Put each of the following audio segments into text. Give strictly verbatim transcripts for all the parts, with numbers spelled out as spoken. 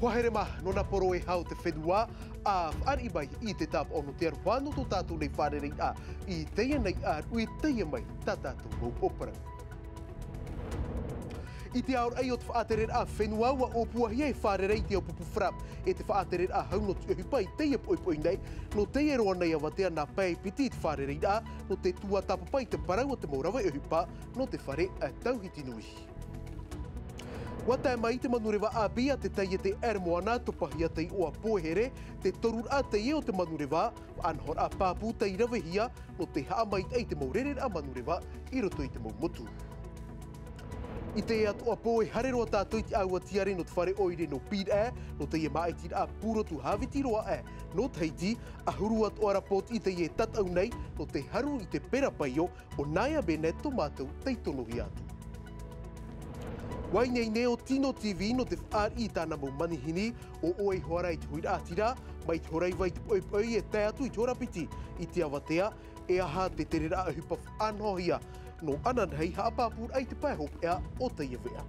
Kua here mā nō nā poro e hau te fenua, a fāriʻi mai i te tāpaʻo nō te aroha nō tō tātou nei fārereiraʻa i teie nei ʻāruʻi, teie mai tā tātou mau ʻōparau. I te aoraʻi o te faʻatereraʻa fenua, ua ʻōpuahia e fārerei te au pupu FRAPP e te faʻatereraʻa hau nō te ʻohipa i teie poʻipoʻi nei, nō teie roa nei avatea nā pae piti i te fārereiraʻa nō te tuatāpapa i te parau o te mau rave ʻohipa nō te fare tauhiti nui. Ua tae mai te manureva ʻāpī a te taiete Air Moana, topahia tei ʻoaʻoa here, te toruraʻa teie o te manureva, faʻanahoraʻa pāpū tei ravehia, nō te haʻamaitaʻi i te mau rereraʻa manureva i roto i te mau motu. I teie atoʻa pō e haere roa tātou i te ʻāua tiare nō te fare ʻoire nō Pīraʻe, nō teie māʻitiraʻa pūrotu hāviti roa aʻe nō Tahiti, ʻahuru atoʻa ra pōtiʻi teie tataʻu nei, nō te haru i te pera paio, ʻo Naya Bennett tō mātou tei tonohia atu. Ua ineine ʻo Tino TV nō te fāriʻi i tāna mau manihini, ʻo ʻoe iho ā rā i te huiraʻatira, mai te hora iva i te poʻipoʻi e tae atu i te hora piti i te avatea, e aha te tereraʻa ʻohipa faʻanahohia nō ananahi haʻapāpūraʻa i te pae hopeʻa o teie veʻa.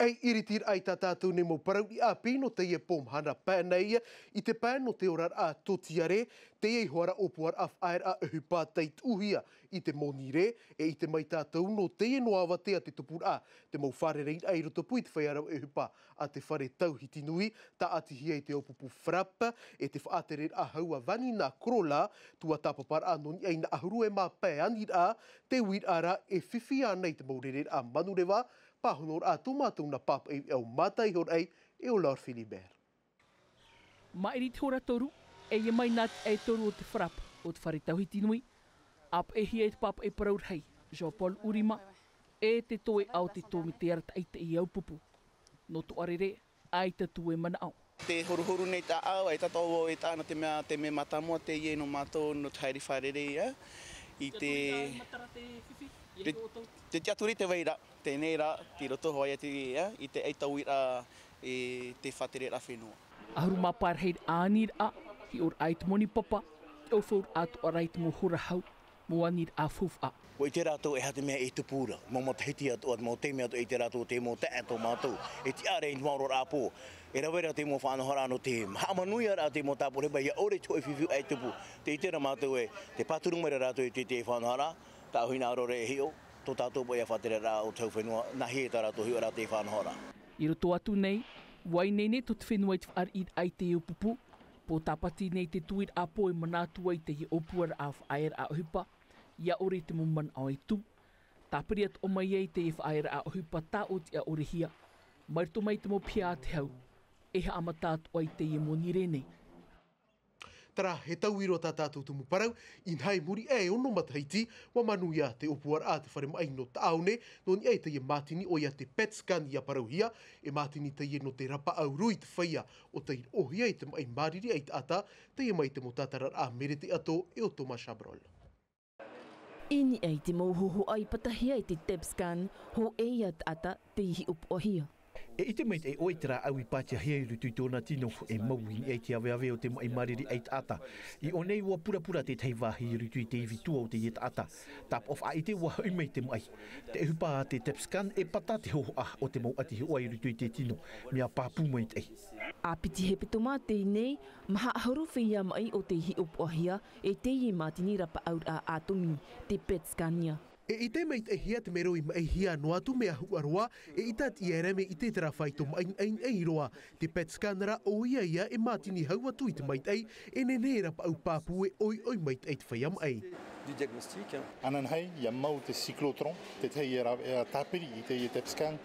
ʻEi, iritiraʻa i tā tātou nei mau parau ʻāpī nō teie pō mahana pae nei, i te pae nō te oraraʻa tōtiare, teie iho ā rā ʻōpuaraʻa faʻaearaʻa ʻohipa tei tuʻuhia i te monirē, e ʻite mai tātou nō teie noa avatea te tupuraʻa te mau fārereiraʻa i rotopū i te feiā rave ʻohipa a te fare tauhiti nui, tāʻatihia e te au pupu FRAPP, e te faʻatereraʻa hau a Vanina Krola, tuatāpaparaʻa nō niʻa i nā ʻahuru e mā pae aniraʻa, te uiraʻa rā e fifi ana i te mau rereraʻa manureva, pāhonoraʻa tō mātou nā pāpaʻi veʻa o Mata Ihoraʻi, e ʻo Laure Philibert. Maʻiri te hora toru, e ʻia mai nā te ʻae toru o te FRAPP, o te fare tauhiti nui, ʻāpeʻehia e te pāpaʻi parau rahi, Jean-Paul Urima, e te toeʻa o te tōmite arataʻi i te au pupu. Nō tō ʻarere, ʻaita tū e manaʻo. Te horuhoru nei taʻau, e tātou e taʻana te mea, te mea mātāmua teie nō mātou nō te haere fārerei, ā, i te, te, te tiʻaturi te vai ra, teie nei rā, tei roto hoʻi te, ā, i te ʻaita uiraʻa i te faʻatereraʻa fenua. ʻAhuru mā pae rahi aniraʻa, hiʻoraʻa i te moni papa, te ʻaufauraʻa atoʻa ra i te mau hora hau, mau aniraʻa faufaʻa. ʻUa ʻite rātou e aha te mea e tupu ra, mau matahiti atoʻa, mau taime atoʻa, ʻite rātou te mau taeaʻe tō mātou, e tiʻa ra i te maororaʻa pō, e rave ra te mau faʻanahoraʻa nō te haʻamanuiaraʻa te mau tāpura, e ʻia ʻore te hōʻē fifi e tupu, tē ʻite ra mātou ē, tē pāturu mai ra rātou i te, te faʻanahoraʻa, tāʻu hinaʻaro ra e hiʻo, tō tātou paʻi faʻatereraʻa o te hau fenua, nāhea tā rātou hiʻoraʻa te faʻanahoraʻa. I roto atu nei, ʻua ineine tō te fenua i te fāriʻiraʻa i te au pupu, pō tāpati nei te tuiraʻa pō e mana atu ai teie ʻōpuaraʻa faʻaearaʻa ʻohipa, ʻia ʻore i te mau manaʻo e tū. Tāpiri atoʻa mai ai teie faʻaearaʻa ʻohipa tāʻotiʻa ʻorehia, mai roto mai te mau piha a te hau, e haʻamata atoʻa i teie monirē nei. Terā, he tauiro tā tātou tumu parau, inaha i muri aʻe e ono matahiti, ʻua manuia te ʻōpuaraʻa a te fare maʻi nō Taʻaone, nō niʻa i teie mātini ʻoia te PET scan ʻia parauhia, e mātini teie nō te rapaʻau roa i te feiā, ʻo tei roʻohia i te maʻi māriri ʻaitaʻata, teie mai te mau tātararaʻa a Merete Ato e ʻo Thomas Chabrol. I niʻa i te mau hōhoʻa i patahia e te TEP scan, hōʻē ïa taʻata tei hiʻopoʻahia. E ʻite maitaʻi ʻoe i te rāʻau i pātiahia i roto i tōna tino, e mau i niʻa i te aveave o te maʻi māriri ʻaitaʻata. I ʻō nei ʻua purapura tētahi vāhi i roto i te ivi tua o teie taʻata. Tāpaʻo faʻaʻite ʻua hoʻi mai te maʻi. Te ʻohipa a te TEP scan e pata te hōhoʻa o te mau ʻati hiʻoa i roto i te tino, mea pāpū maitaʻi. ʻA piti hepetoma teie nei, maha ʻahuru feiā maʻi ʻo tei hiʻopoʻahia e teie mātini rapaʻauraʻa ʻātomi, te PET scan ïa. E ʻite maitaʻihia te mero i maʻihia noa atu mea huʻa roa, e ʻita atu ʻia ʻere mea ʻite terā faito maʻi naʻinaʻi roa, te PET scan ra ʻoia ïa e mātini hau atu i te maitaʻi, e nehenehe e rapaʻau pāpū e ʻoiʻoi maitaʻi te feiā maʻi. Du diagnostic. Ananahi, ʻia mau te cyclotron, tētahi e rāveʻa tāpiri i teie TEP scan,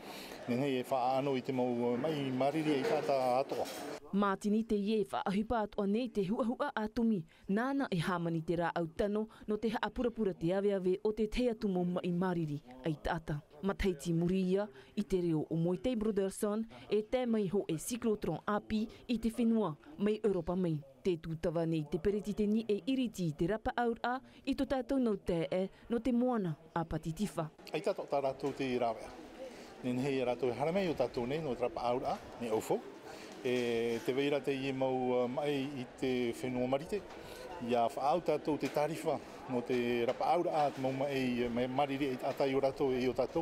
nehenehe e faʻaʻano i te mau maʻi māriri ʻaitaʻata atoʻa. Mātini teie e faʻaʻohipa atoʻa nei te huʻahuʻa ʻātomi, nāna e hāmani te rāʻau tano nō te haʻapurapura te aveave o te tahi atu mau maʻi māriri ʻaitaʻata. Matahiti i muri ia, i te reo o Moetai Brotherson, e tae mai hōʻē cyclotron ʻāpī i te fenua, mai Europa mai. Tē tūtava nei te peretiteni e iriti i te rapaʻauraʻa i tō tātou nau taeaʻe nō te moana a Pātitifa. ʻAita atoʻa tā rātou tei rāveʻa. Nehenehe ia rātou e haere mai iō tātou nei nō te rapaʻauraʻa, mea ʻaufau. E tē vai ra teie mau, uh, maʻi i te fenua Marite, Ia faʻaau tātou te tārifa mō te rapaʻauraʻa te mau maʻi, mai mariri e taʻata i ō rātou e i ō tātou,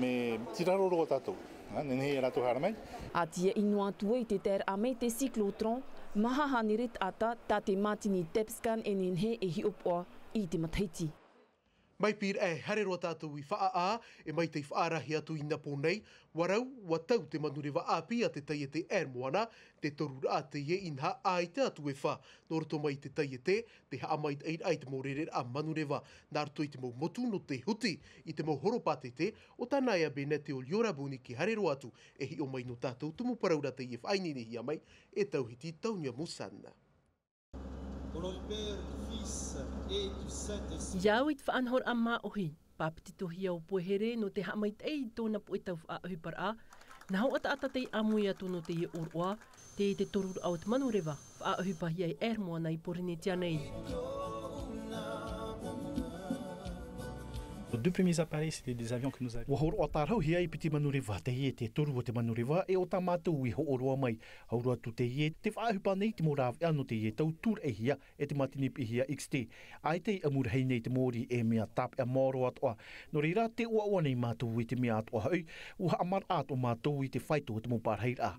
me tiraro roa tātou. Nehenehe e rātou haere mai. A tia inoa atu ai te taeraʻa mai te cyclotron, maha hānere taʻata tā te mātini tepscan e nehenehe e hiʻopoʻa i te matahiti. Mai pīraʻe haere roa tātou i faʻaʻā, e mai tei faʻarahi atu i nā pō nei, ua rau ua tau te manureva ʻāpī a te taiete Air Moana, te toru raʻa teie inaha ʻaita atu e fā nō roto mai i te taiete, te haʻamaitaʻiraʻa i te mau rereraʻa manureva nā roto i te mau motu nō te huti i te mau horopātete. O tāna ea Bennett o Liora Buni ki haere roa atu e hiʻo mai nō tātou tumu parau rā teie faʻaineinehia mai e tauhiti Taunia Musana. Au i te faʻanahoraʻa māʻohi, pāpetitohia o Poehere nō te haʻamaitaʻi i tōna puʻe tau faʻaʻohiparaʻa, nā hoʻataʻata tei ʻāmui atu nō teie ʻōroʻa, te te toru raʻa o te manureva faʻaʻohipahia e Air Moana i Pōrīnetia nei. Nos deux premiers appareils, c'était des avions que nous avions. Ua hōroʻa tārahu hia i piti manureva, teie te toru o te manureva, e o tā mātou i hoʻo roa mai. Hau roa atu teie, te faʻaʻohipa nei te mau rāveʻa nō teie tau tūraʻihia e te mātini piʻihia X T. ʻAita i ʻamu rahi nei te mōrī e mea tāpeʻa maoro atoʻa. Nō reira, tē ʻoaʻoa nei mātou i te mea atoʻa hoʻi, ua haʻamaraʻa atoʻa mātou i te faito o te mau pārahiraʻa.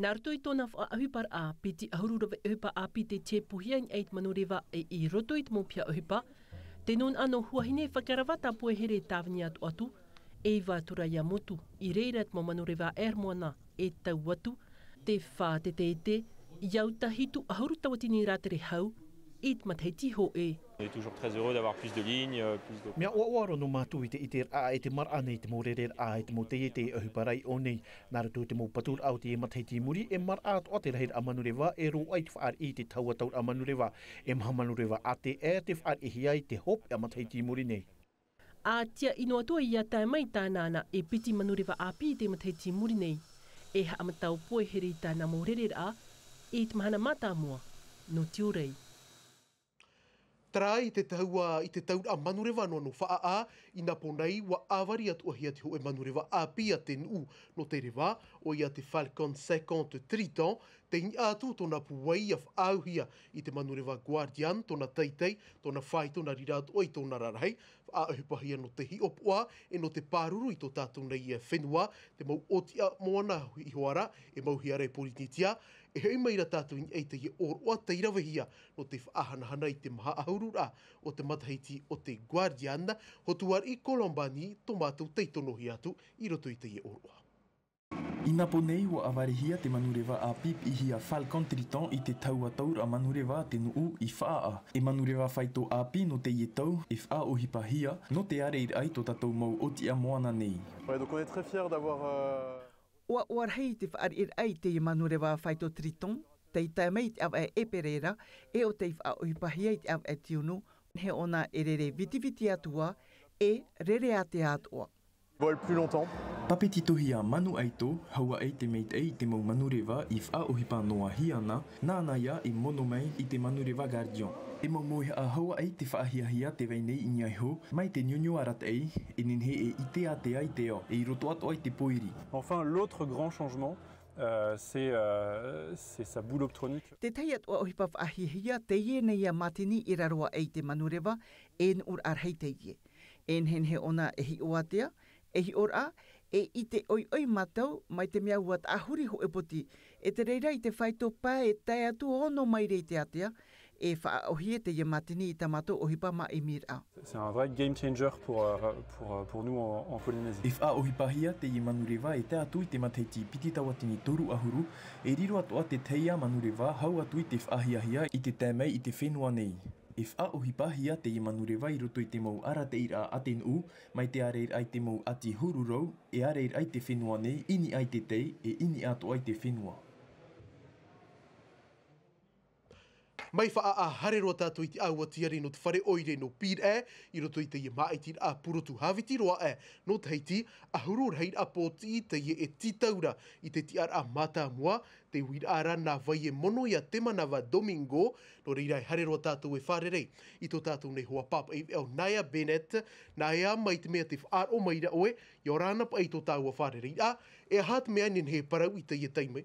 Nā roto i tōna faʻaʻohiparaʻa, piti ʻahuru rave ʻohipa ʻāpī tei tiapuhia i niʻa i te manureva e i roto i te mau piha ʻohipa. Te nūnaʻa nō Huahine Fakarava tā Poehere e tāvini atu atu, e iva atu rā ia motu, i reira te mau manureva Air Moana e tau atu, te fā te taiete, i au tahi tū ʻahuru tauatini rātere hau, i te matahiti hōʻē. On est toujours très heureux d'avoir plus de lignes, euh, plus de... Mea ʻoaʻoa roa nō mātou i te ʻiteraʻa e te maraʻa nei te mau rereraʻa e te mau taiete e ʻohipa ra i ʻō nei. Nā roto i te mau paturaʻa o teie matahiti i muri, e maraʻa atoʻa te rahiraʻa manureva, e roaʻa i te fāriʻi i te tahua tauraʻa manureva, e maha manureva A T R te fāriʻihia i te hopeʻa matahiti i muri nei. A tia ʻino atu ia tae mai tāna ana e piti manureva ʻāpī i te matahiti i muri nei. E haʻamata ʻo Poehere i tāna mau rereraʻa, i te mahana mātāmua nō Tiurai. Terā i te tahua i te tauraʻa manureva noa nō Faʻaʻā, i nā pō nei, ua ʻāvari atoʻahia te hōʻē manureva ʻāpī a te nuʻu nō te reva, ʻoia te Falcon cinquante Triton, tei niʻa atu tōna pūai ia faʻaauhia i te manureva Guardian, tōna teitei, tōna faito nā reira atoʻa i tōna rarahi, faʻaʻohipahia nō te hiʻopoʻa, e nō te pāruru i tō tātou nei fenua, te mau ʻōtiʻa moana iho ā ra, e mauhia ra e Pōrīnetia, e hoʻi mai ra tātou i niʻa i teie ʻōroʻa tei ravehia nō te faʻahanahana i te maha ʻahuru ra o te matahiti o te Guardian, Hotuariʻi Colombani, tō mātou tei tonohia atu i roto i teie ʻōroʻa. I nā pō nei, ua ʻāvarihia te manureva ʻāpī piʻihia Falcon Triton i te tahua tauraʻa manureva a te nuʻu i Faʻaʻā. E manureva faito ʻāpī nō teie tau, e faʻaʻohipahia, nō te ārairaʻa i tō tātou mau ʻōtiʻa moana nei. Ouais, donc on est très fiers d'avoir, euh, ʻOaʻoa, ʻoaʻoa rahi te fāriʻiraʻa i teie manureva faito Triton, tei tae mai i te ʻāvaʻe ʻēperēra, e ʻo tei faʻaʻohipahia i te ʻāvaʻe tiunu, nehenehe ʻōna e rere vitiviti atu ā, e rere ātea atoʻa. Vole plus longtemps. Pāpetitohia Manu Aito, hau aʻe i te maitaʻi i te mau manureva i faʻaʻohipa noa hia na, nāna ia e mono mai i te manureva Guardian. E mau mauhaʻa hau aʻe i te faʻahiahia te vai nei i niʻa iho, mai te niuniu arataʻi, e nehenehe e ʻite ātea i te ao, e i roto atoʻa i te pōiri. Enfin, l'autre grand changement, euh, c'est, euh, c'est sa boule optronique. Te tahi atoʻa ʻohipa faʻahiahia, teie nei ia mātini i raro aʻe i te manureva, e nuʻuraʻa rahi teie. E nehenehe ʻōna e hiʻo ātea, e hiʻoraʻa, e ʻite ʻoiʻoi mātou, mai te mea ua taʻahuri hōʻē poti, e te reira i te faito pae e tae atu ono maire i te ātea, e faʻaʻōhie teie mātini i tā mātou ʻohipa māʻimiraʻa. C'est un vrai game changer pour, euh, pour, euh, pour nous en, en Polynésie. E faʻaʻohipahia teie manureva e tae atu i te matahiti piti tauatini toru ʻahuru, e riro atoʻa te taiā manureva hau atu i te faʻahiahia i te tae mai i te fenua nei. E faʻaʻohipahia teie manureva i roto i te mau arataʻiraʻa a te nuʻu, mai te ārairaʻa i te mau ʻati huru rau, e ārairaʻa i te fenua nei, i niʻa i te tai, e i niʻa atoʻa i te fenua. Mai Faʻaʻā, haere roa tātou i te ʻāua tiare nō te fare ʻoire nō Pīraʻe, i roto i teie māʻitiraʻa purotu hāviti roa aʻe nō Tahiti, ʻahuru rahiraʻa pōtiʻi teie e tītau ra i te tiʻaraʻa mātāmua, te uiraʻa ra nā vai e mono ia Te Manava Domingo. Nō reira e haere roa tātou e fārerei i tō tātou nei hoa pāpaʻi veʻa ʻo Naya Bennett. Naya, mai te mea tē faʻaroʻo mai ra ʻoe, ʻia ora na paʻi i tō tāua fārereiraʻa, e aha te mea e nehenehe e parau i teie taime?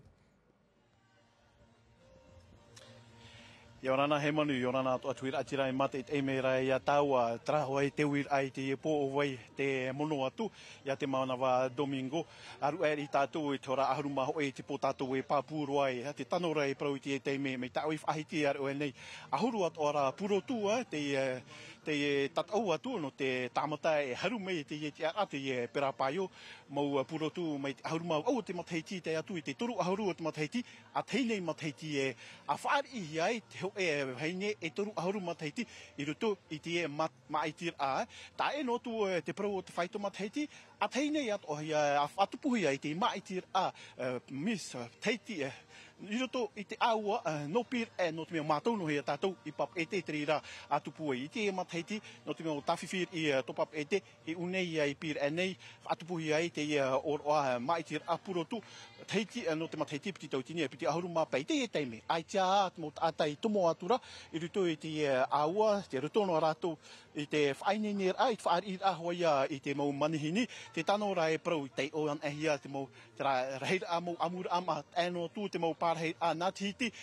ʻIa ora na Heimanu, ʻia ora na atoʻa te huiraʻatira e mātaʻitaʻi mai ra ia tāua, terā hoʻi te uiraʻa i teie pō, ʻo vai te mono atu ia te manava Domingo. Aruʻa i tātou i te hora ʻahuru mā hōʻē i te pō tātou e pāpū roa ai, te tano ra e parau i teie taime, mai tāʻu i faʻahiti aruʻa nei. ʻAhuru atoʻa ra purotu, ā, teie, teie tataʻu atu nō te tāmata e haru mai i teie tiʻaraʻa, teie perā paio, mau purotu mai te ʻahuru mā vaʻu o te matahiti tae atu i te toru ʻahuru o te matahiti, ʻa tahi nei matahiti e, ʻa fāriʻihia ai te hōʻē vahine e toru ʻahuru matahiti i roto i teie ma-, māʻitiraʻa. Taʻa ʻē noa atu, e, te parau o te faito matahiti, ʻa tahi nei atoʻa ia, ʻa faʻatupuhia i te māʻitiraʻa, e, Miss, e, Tahiti, e, i roto i te ʻāua, e, nō Pīraʻe, e, nō te mea mātau noa ia tātou i Papeʻete, te reira ʻa tupu ai i teie matahiti, nō te mea ʻo tāfifi i, e, tō Papeʻete, i ʻū nei ia i Pīraʻe nei, faʻatupuhia ai teie ʻōroʻa, e, māʻitiraʻa purotu, Tahiti, e, nō te matahiti piti tauatini, e, piti ʻahuru mā pae i teie taime. ʻAita ā te mau taʻata i tomo atu ra, i roto i teie, e, ʻāua, tei roto noa rātou i te faʻaineineraʻa, i te fāriʻiraʻa hoʻi ia i te mau manihini, te tano ra e parau i taiʻo anaʻe hia te mau, terā, rahiraʻa mau ʻamuraʻa, mā tae noa atu te mau pārahiraʻa nā Tahiti,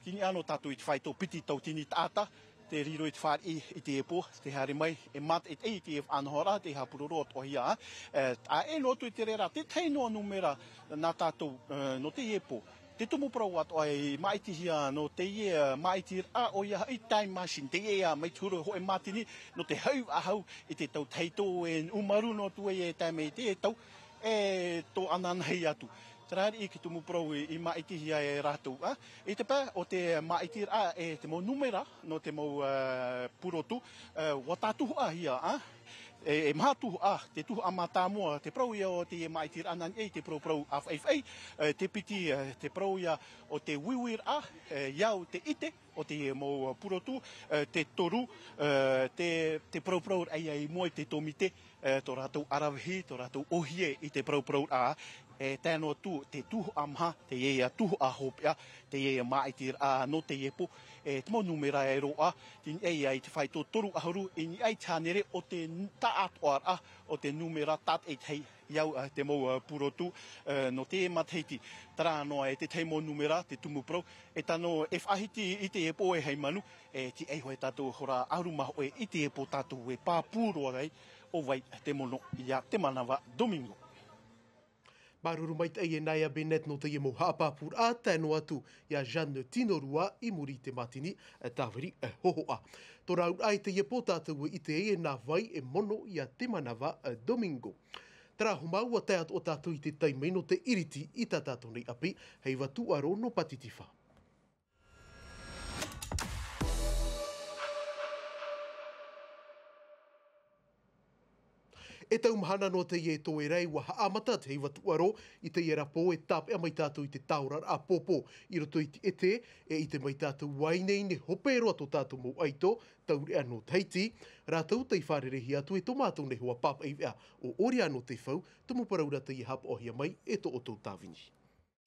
Tini anō tātou i te faito piti tauatini taʻata, tē riro i te fāriʻi i teie pō, tē haere mai, e mātaʻitaʻi i teie faʻanahoraʻa, tē haʻapuroro atoʻa hia, e, taʻa ʻē noa atu i te reira, te tahi noa nūmera nā tātou, e, nō teie pō. Te tumu parau atoʻa i māʻitihia nō teie, e, māʻitiraʻa, ʻoia hoʻi Time Machine, teie ia mai te huru hōʻē mātini, nō te hau faʻahou i te tau tahito e ʻumaru noa atu ai e tae mai i teie tau, e tō ananahi atu. Terā riʻi te tumu parau i, i māʻitihia e rātou, ā. I te pae o te māʻitiraʻa e te mau nūmera nō te mau, ā, purotu, ā, ʻua tātuhaʻahia, ā. E, e maha tuhaʻa, te tuhaʻa mātāmua, te parau ia o te māʻitiraʻa nā niʻa i te paraparau ʻāfaʻifaʻi, ā, te piti, ā, te parau ia o te uiuiraʻa, ā, ia au te ʻite, o te mau purotu, ā, te toru, ā, te, te paraparau raʻa ia i mua i te tōmite, e, tō rātou aravihi, tō rātou ʻōhie i te parauparauraʻa, e, tae noa atu te tuhaʻa maha, teie ia tuhaʻa hopeʻa, teie ia māʻitiraʻa nō teie pō, e, te mau nūmera e roaʻa, tini ai ia i te faito toru ʻahuru, i niʻa i te hānere o te n-, taʻatoʻaraʻa o te nūmera tātaʻitahi i au, e, te mau, e, purotu, e, nō teie matahiti. Terā noa e te tahi mau nūmera, te tumu parau, e tano e faʻahiti i teie pō e Haimanu, e tiʻa iho e tātou hora ʻahuru mā hōʻē i teie pō tātou e pāpū roa ai, ʻo vai te mono ia te manava Domingo. Māuruuru maitaʻi e Naya Bennett nō teie mau haʻapāpūraʻa, tae noa atu ia Jeanne Tinorua i muri i te mātini, e, tāviri, e, hōhoʻa. Tō rāua auraʻa i teie pō tātou e ʻite ai e nā vai e mono ia te manava, e, Domingo. Terā hoʻi mau ʻua tae atoʻa tātou i te taime nō te ʻiriti i tā tātou nei ʻapi, heiva tūʻaro nō Pātitifā. E tau mahana noa teie e toe ra ʻua haʻamata te heiva tūʻaro i teie ra pō e tāpeʻa mai tātou i te taoraraʻa pōpō i roto i te ʻete, e ʻite mai tātou ʻua ineine hope roa tō tātou mau ʻaito, taureʻa nō Tahiti, rātou tei fārerei atu e tō mātou nei hoa pāpaʻi veʻa ʻo Oriano Tefau, tumu parau ra teie haʻapaʻohia mai e tō ʻoutou tāvini.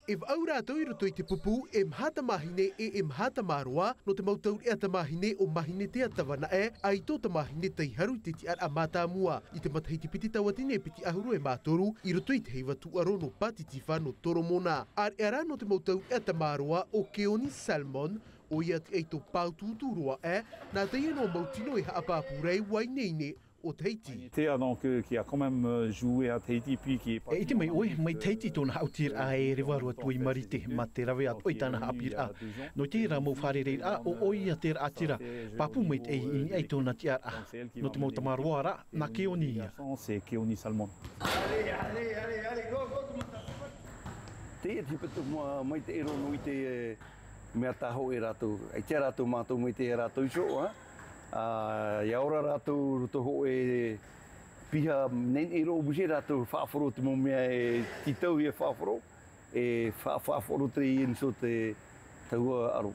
E vaʻu rātou i roto i te pupu, e maha tamāhine e, e maha tamāroa, nō te mau taureʻa tamāhine ʻo Mahinetea Tavanaʻe, ʻaito tamāhine tei haru i te tiʻaraʻa mātāmua, i te matahiti piti tauatini e piti ʻahuru e mā toru, i roto i te heiva tūʻaro nō Pātitifā nō Toromona. ʻĀreʻa rā nō te mau taureʻa tamāroa ʻo Keoni Salmon, ʻoia te ʻaito pāutuutu roa aʻe, nā teie noa mau tino e haʻapāpū ra ʻua ineine ʻo Tahiti. Mahinetea, donc, euh, qui a quand même, euh, joué à Tahiti, puis qui est parti... E ʻite mai ʻoe, mai Tahiti tōna haʻutiraʻa e reva roa atu i Marite, mā te rave atoʻa i tāna haʻapiʻiraʻa. Nō teie rā mau fārereiraʻa, ʻo ʻoia te raʻatira, pāpū maitaʻi i niʻa i tōna tiʻaraʻa. Nō te mau tamāroa rā, nā Keoni ia. C'est Keoni Salmon. Allez, allez, allez, allez, go, go, tout le monde. Teie te patu ma-, maitaʻi roa nō i te, eh, mea tā hōʻē rātou. ʻAita rātou mātou maitaʻi rātou iho, ha? Ā, ʻia ora rātou roto hōʻē piha nehenehe roa busi rātou faʻahoro te mau mea e tītauhia e faʻahoro, e fa-, faʻahoro teie nei te taua aro.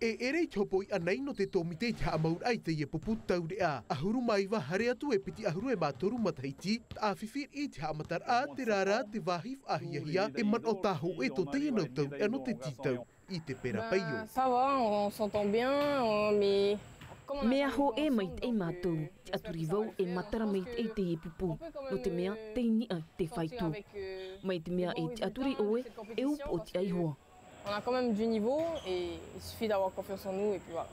E ʻere i te hopoiʻa nei nō te tōmite i te haʻamauraʻa i teie pupu taureʻa. ʻAhuru mā iva haere atu e piti ʻahuru e mā toru matahiti, tāʻāfifi i te haʻamataraʻa, terā rā te vāhi faʻahiahia, e manaʻo tāhōʻē tō teie nau taureʻa nō te tītau i te pera paio. Ben, ça va, on s'entend bien, on, mais comme on a... Mea hōʻē maitaʻi mātou, tiʻaturi vau e matara maitaʻi teie pupu, nō te mea tei niʻa te faito. Mai te mea e tiʻaturi ʻoe, e upoʻotiʻa iho ā. On a quand même du niveau et il suffit d'avoir confiance en nous et puis voilà.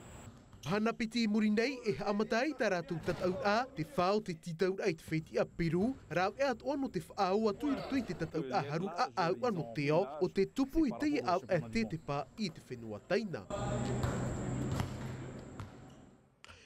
Mahana piti i muri nei e haʻamata ai tā rātou tataʻuraʻa, te fā o te tītauraʻa i te fetiʻa Perū, rāveʻa atoʻa nō te faʻaō atu i roto i te tataʻuraʻa haru ʻāʻau nō te ao, ʻo te tupu i teie ʻāvaʻe te pā i te fenua Taina.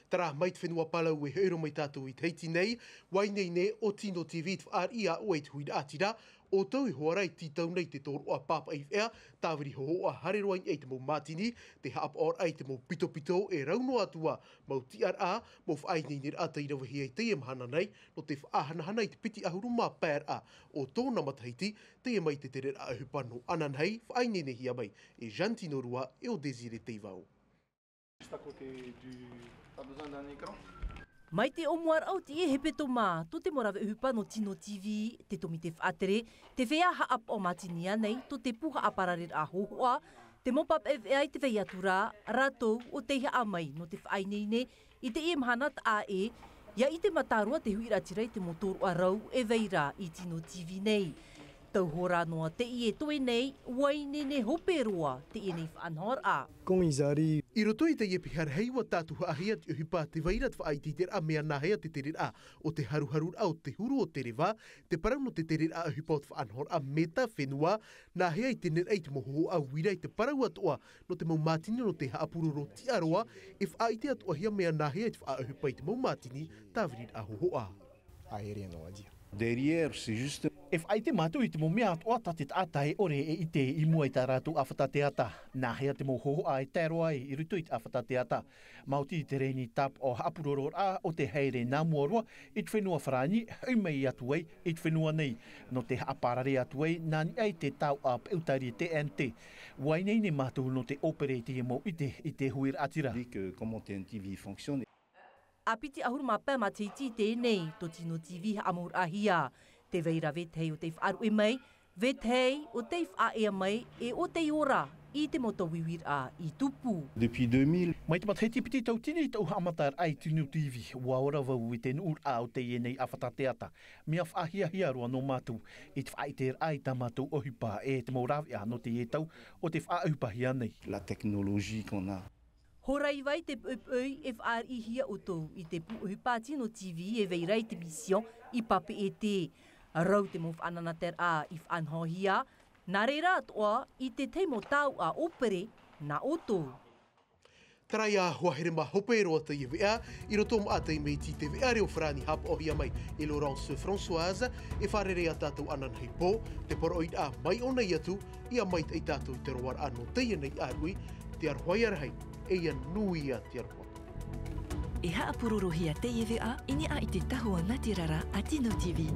Terā mai te fenua Palau e hoʻi roa mai tātou i Tahiti nei, ʻua ineine ʻo Tino TV i te fāriʻi aʻo i te huiraʻatira, ʻoutou i hoara i tītau nei te tōroʻa pāpaʻi veʻa, tāviri hōhoʻa haere roa i niʻa i te mau mātini, te haʻapaʻoraʻa i te mau pitopito e rau noa atu ā mau tiʻaraʻa, mau faʻaineineraʻa tei ravehia i teie mahana nei, nō te faʻahanahana i te piti ʻahuru mā pae raʻa o tōna matahiti, teie mai te tereraʻa ʻohipa nō Ananahi, faʻaineinehia mai e Jeanne Tinorua e ʻo Désiré Teivao. Juste à côté du... T'as besoin d'un écran ? Mai te ʻōmuaraʻa o teie hepetoma, tō te mau rave ʻohipa nō Tino TV, te tōmite faʻatere, te feiā haʻapaʻo mātini ānei, tō te pū haʻaparareraʻa hōhoʻa, te mau pāpaʻi veʻa i te vai atu ra, rātou ʻo tei haʻamau nō te faʻaineine i teie mahana taʻa ʻē, ʻia ʻite mātāmua te huiraʻatira i te mau tōroʻa rau e vai ra i Tino TV nei. Tau hora noa teie toe nei, ʻua ineine hope roa teie nei faʻanahoraʻa. Quand ils arrivent. I roto i teie piha rahi ʻua tātuhaʻahia te ʻohipa te vai ra te faʻaʻiteʻiteraʻa mea nāhea te tereraʻa o te haruharuraʻa o te huru o te reva, te parau nō te tereraʻa ʻohipa o te faʻanahoraʻa meta fenua, nāhea i te neraʻa i te mau hōhoʻa uira i te parau atoʻa nō te mau mātini nō te haʻapuroro tiʻa roa, e faʻaʻite atoʻahia mea nāhea i te faʻaʻohipa i te mau mātini tāviriraʻa hōhoʻa. Aérien, on va dire. Derrière, c'est juste... E faʻaʻite mātou i te mau mea atoʻa tā te taʻata e ʻore e ʻite i mua i tā rātou ʻāfata teata. Nāhea te mau hōhoʻa e tae roa ai i roto i te ʻāfata teata. Maoti i te reni tāpaʻo haʻapurororaʻa o te haere nā mua roa i te fenua Farāni, hoʻi mai atu ai i te fenua nei, nō te haʻaparare atu ai nā niʻa i te taoʻa peʻutari TNT. ʻUa ineine mātou nō te ʻōpere i teie mau ʻite i te huiraʻatira. Dit que comment TNT fonctionne. ʻA piti ʻahuru mā pae matahiti teie nei, tō Tino TV haʻamauraʻahia. Te vai ra vetahi ʻo tei faʻaruʻe mai, vetahi ʻo tei faʻaea mai, e ʻo tei ora i te mau tauiuiraʻa i tupu. Depuis deux mille. Mai te matahiti piti tautini i tōʻu haʻamataraʻa i Tino TV, ʻua ora vau i te nuʻuraʻa o teie nei ʻāfata teata. Mea faʻahiahia roa nō mātou i te faʻaʻiteraʻa i tā mātou ʻohipa e te mau rāveʻa nō teie tau ʻo tei faʻaʻohipahia nei. La technologie qu'on a. Hora iva i te poʻipoʻi e faʻariʻihia ʻoutou i te pū ʻohipa Tino TV e vai ra i te mission i Papeʻete. Rau te mau faʻanahoraʻa i faʻanahohia, nā reira atoʻa i te tahi mau taoʻa ʻōpere nā ʻoutou. Terā ia hoa here mā hope roa teie veʻa, i roto maʻa teie mea iti te veʻa reo Farāni haʻapaʻohia mai e Laurence Françoise, e fārerei ā tātou ananahi pō, te poroʻi rā mai ʻō nei atu, ʻia maitaʻi tātou i te roaraʻa nō teie nei ʻāruʻi, te aroha ia rahi, e ʻia nui ā te aroha. E haʻapurorohia teie veʻa i niʻa i te tahua natirara a Tino TV.